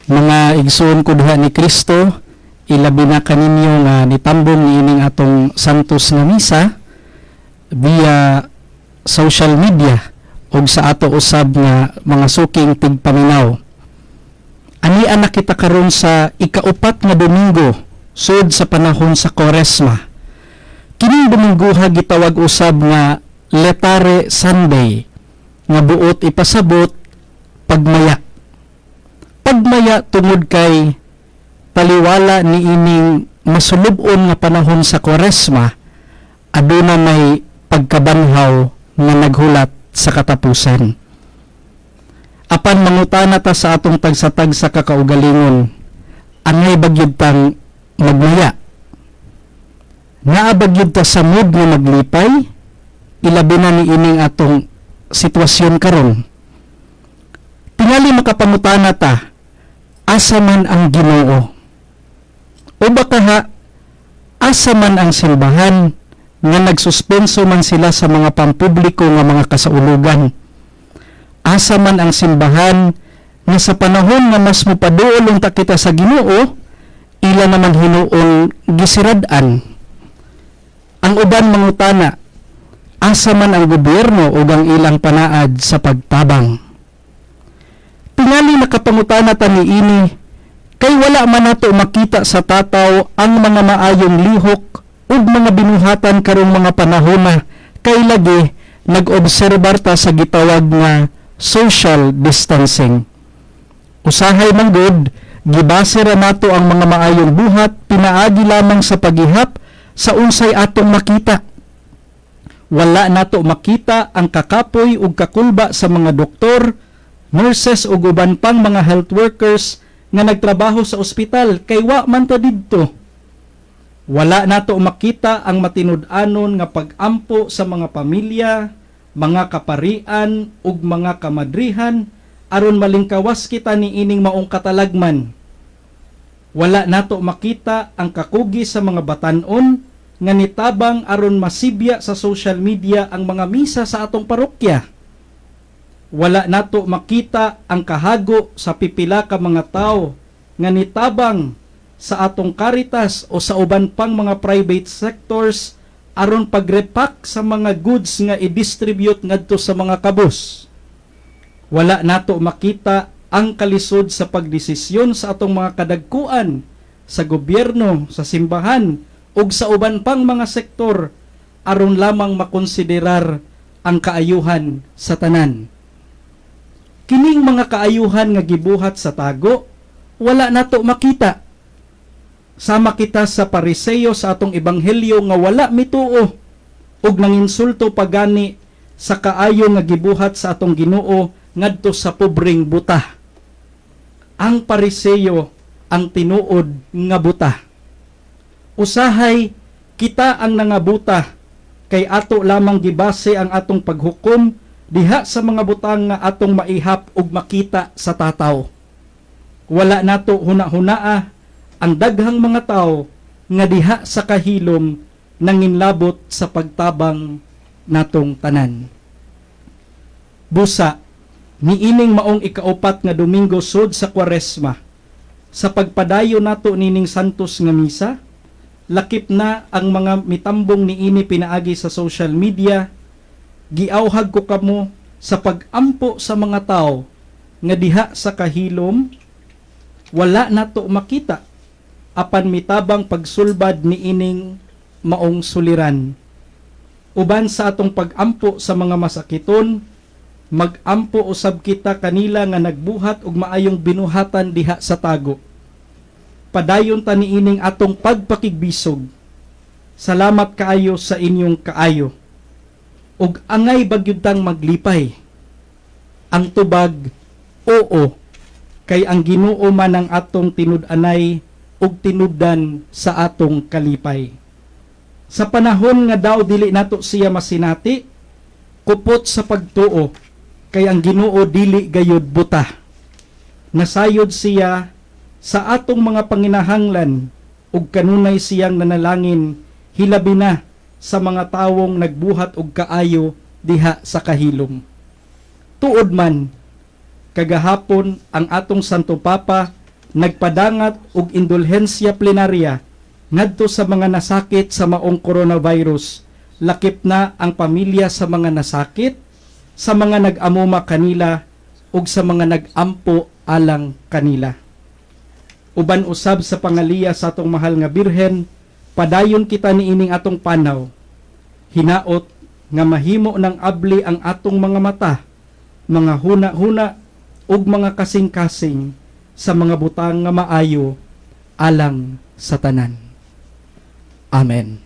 Mga igsoon ko diha ni Kristo, ilabi na kaninyo nga nitambong niining atong Santos nga Misa via social media ug sa ato usab nga mga suking tigpaminaw. Ania na kita karon sa ikaupat nga Domingo sud sa panahon sa Koresma. Kining Domingguha gitawag usab nga Laetare Sunday, nga buot ipasabot pagmaya. Pagmaya tungod kay taliwala ni ining masulub-on nga panahon sa Koresma, aduna may pagkabanhaw nga naghulat sa katapusan. Apan mangutana ta sa atong tagsa-tagsa ka kaugalingon, angay ba gyud tang magmaya? Naa ba gyud ta sa mood nga maglipay, ilabi na ni ining atong sitwasyon karon? Tingali makapangutana ta, asa man ang Ginoo? O baka ha, asa man ang simbahan nga nagsuspenso man sila sa mga pampubliko nga mga kasaulugan? Asa man ang simbahan nga sa panahon nga mas mopaduol unta kita sa Ginoo, ila naman hinuon gisirad-an? Ang uban mangutana, asa man ang gobyerno ug ang ilang panaad sa pagtabang? Tingali nakapangutana ta niini kay wala man nato makita sa tataw ang mga maayong lihok ug mga binuhatan karong mga panahona, kay lagi nag-obserbar ta sa gitawag nga social distancing. Usahay man gud, gibase ra nato ang mga maayong buhat pinaagi lamang sa pagihap sa unsay atong makita. Wala nato makita ang kakapoy ug kakulba sa mga doktor, nurses ug uban pang mga health workers nga nagtrabaho sa ospital kay wa man ta didto. Wala nato makita ang matinud-anon nga pag-ampo sa mga pamilya, mga kaparian ug mga kamadrihan aron malingkawas kita niining maong katalagman. Wala nato makita ang kakugi sa mga batan-on nga nitabang aron masibya sa social media ang mga misa sa atong parokya. Wala nato makita ang kahago sa pipila ka mga tawo nga nitabang sa atong Caritas o sa uban pang mga private sectors aron pagrepack sa mga goods nga i-distribute ngadto sa mga kabus. Wala nato makita ang kalisod sa pagdesisyon sa atong mga kadagkuan sa gobyerno, sa simbahan ug sa uban pang mga sektor aron lamang makonsiderar ang kaayuhan sa tanan. Kining mga kaayuhan nga gibuhat sa tago, wala nato makita. Sama kita sa Pariseyo sa atong ebanghelyo nga wala mituo ug nanginsulto pagani sa kaayo nga gibuhat sa atong Ginoo ngadto sa pobreng buta. Ang Pariseyo ang tinuod nga buta. Usahay kita ang nangabuta kay ato lamang gibase ang atong paghukom diha sa mga butang nga atong maihap ug makita sa tataw. Wala nato huna-hunaa ang daghang mga tawo nga diha sa kahilom nanginlabot sa pagtabang natong tanan. Busa, niining maong ikaupat nga Domingo sud sa Kwaresma, sa pagpadayon nato nining Santos nga Misa, lakip na ang mga mitambong niini pinaagi sa social media, giawhag ko kamo sa pag-ampo sa mga tao nga diha sa kahilom wala nato makita apan mitabang pagsulbad niining maong suliran. Uban sa atong pag-ampo sa mga masakiton, mag-ampo usab kita kanila nga nagbuhat og maayong binuhatan diha sa tago. Padayon ta niining atong pagpakigbisog. Salamat kaayo sa inyong kaayo. Ug angay ba gyud tang maglipay? Ang tubag, oo, kay ang Ginoo man ang atong tinud-anay ug tinubdan sa atong kalipay. Sa panahon nga daw dili nato siya masinati, kupot sa pagtuo, kay ang Ginoo dili gayud buta. Nasayod siya sa atong mga panginahanglan ug kanunay siyang nanalangin, hilabi na sa mga tawong nagbuhat og kaayo diha sa kahilom. Tuod man, kagahapon ang atong Santo Papa Nagpadangat og indulhensiya plenarya ngadto sa mga nasakit sa maong coronavirus, lakip na ang pamilya sa mga nasakit, sa mga nag-amuma kanila ug sa mga nag-ampo alang kanila. Uban usab sa pangaliya sa atong mahal nga Birhen, padayon kita niining atong panaw. Hinaot nga mahimo ng abli ang atong mga mata, mga huna-huna ug mga kasing-kasing sa mga butang nga maayo alang sa tanan. Amen.